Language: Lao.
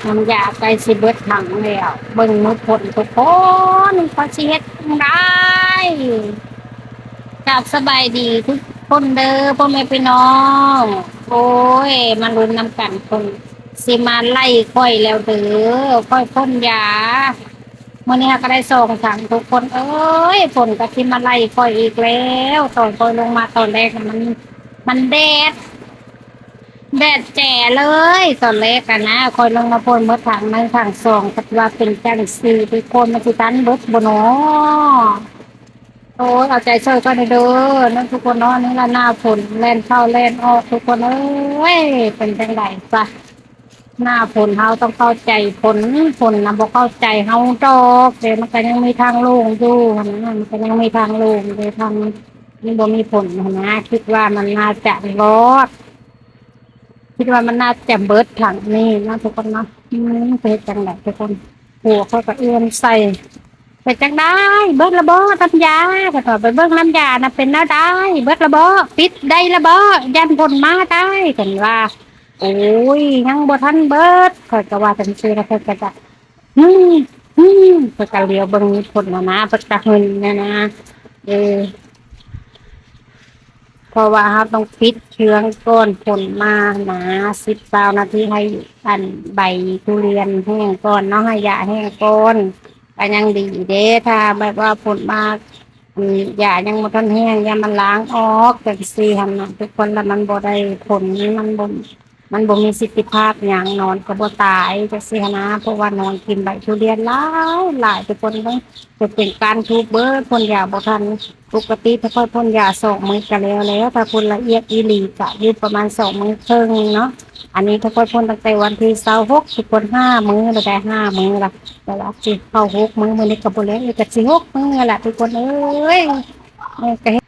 ນ້ຳຢາໃກ້ຊິເບິດຖັງແລ້ວ ເບິ່ງມື້ຝົນທຸກຄົນ ຂ້ອຍຊິເຮັດຈັ່ງໃດ? ກາບສະບາຍດີທຸກຄົນເດີພໍ່ແມ່ພີ່ນ້ອງ. ໂອ້ຍ ມາລຸ້ນນຳກັນ ຝົນຊິມາໄລ່ຂ້ອຍແລ້ວເດີ ຂ້ອຍພົ້ນຢາ. ມື້ນີ້ເຮົາກໍໄດ້ສອງຖັງທຸກຄົນເອີຍ ຝົນກໍຊິມາໄລ່ຂ້ອຍອີກແລ້ວ. ຕອນຂ້ອຍລົງມາຕອນແລກນະ ມັນ ມັນແດດ ແດດແຈເລີຍ. ຕອນແລກຫັ້ນນະ ຂ້ອຍລົງມາພົ້ນໝົດຖັງໜຶ່ງ ຖັງສອງ ກໍວ່າເປັນຈັ່ງຊີ້ ທຸກຄົນ ມັນຊິທັນເບິດບໍ່ນໍ? ໂອ້ຍ ເອົາໃຈຊ່ອຍກັນແດ່ເດີເນາະທຸກຄົນເນາະ. ນີ້ລະໜ້າຝົນ ແລ່ນເຂົ້າແລ່ນອອກທຸກຄົນເອີຍ. ເປັນຈັ່ງໃດຊະ ໜ້າຝົນເຮົາຕ້ອງເຂົ້າໃຈຝົນ ຝົນນະບໍ່ເຂົ້າໃຈເຮົາດອກ. ແຕ່ມັນກໍຍັງມີທາງໂລ່ງຢູ່ຫັ້ນນະ ມັນກໍຍັງມີທາງໂລ່ງຢູ່ ທາງມັນບໍ່ມີຝົນຫັ້ນນະ. ຄິດວ່າມັນໜ້າຈະລອດ ຄິດວ່າມັນໜ້າຈະເບິດຖັງນີ້ເນາະທຸກຄົນເນາະ. ອືມ ຊິເຮັດຈັ່ງໃດທຸກຄົນ? ຜົວຂ້ອຍກໍເອື້ອນໃສ່ ເປັນຈັ່ງໃດ ເບິດລະບໍນ້ຳຢາ? ເພິ່ນວ່າ ໄປເບິ່ງນ້ຳຢານະ ເປັນແນວໃດ ເບິດລະບໍ ປິດໄດ້ລະບໍ ຢ້ານຝົນມາໄດ໋ ເພິ່ນວ່າ. ໂອ້ຍ ຍັງບໍ່ທັນເບິດ ຂ້ອຍກໍວ່າຈັ່ງຊີ້ລະ. ເພິ່ນກໍຈະ ຮຶມ ຮຶມ ເພິ່ນກໍຫຼຽວເບິ່ງຝົນຫັ້ນນະ ເພິ່ນກໍຫຶ່ນຫັ້ນນະ. ເອີ ເພາະວ່າເຮົາຕ້ອງປິດເຄື່ອງກ່ອນຝົນມານະ ສິບ ຊາວນາທີ ໃຫ້ອັນໃບທຸລຽນແຫ້ງກ່ອນເນາະ ໃຫ້ຢາແຫ້ງກ່ອນ ກໍຍັງດີເດ້. ຖ້າແບບວ່າຝົນມາ ອັນຢາຍັງບໍ່ທັນແຫ້ງ ຢ້ານມັນລ້າງອອກ ຈັ່ງຊີ້ຫັ້ນນະທຸກຄົນ. ລະມັນບໍ່ໄດ້ຜົນ ມັນບໍ່ ມັນບໍ່ມີສິດທິພາບຫຍັງ ນອນກໍບໍ່ຕາຍ ຈັ່ງຊີ້ຫັ້ນນະ. ເພາະວ່ານອນກິນໃບທຸລຽນຫຼາຍໆ ທຸກຄົນເອີຍ. ເປັນການທູບເບີ ພົ້ນຢາບໍ່ທັນ. ປົກກະຕິຖ້າຂ້ອຍພົ້ນຢາສອງມື້ກະແລ້ວແລ້ວ ຖ້າພົ້ນລະອຽດອີ່ຫຼີກະຢູ່ປະມານສອງມື້ເຄິ່ງເນາະ. ອັນນີ້ຖ້າຂ້ອຍພົ້ນຕັ້ງແຕ່ວັນທີຊາວຫົກ ທຸກຄົນ ຫ້າມື້ລະໄດ໋ ຫ້າມື້ລະ ແຕ່ວ່າຊິເຂົ້າຫົກມື້ ມື້ນີ້ກະບໍ່ແລ້ວ ກະຊິຫົກມື້ລະທຸກຄົນເອີຍ. ເອີ ກະເຮັດ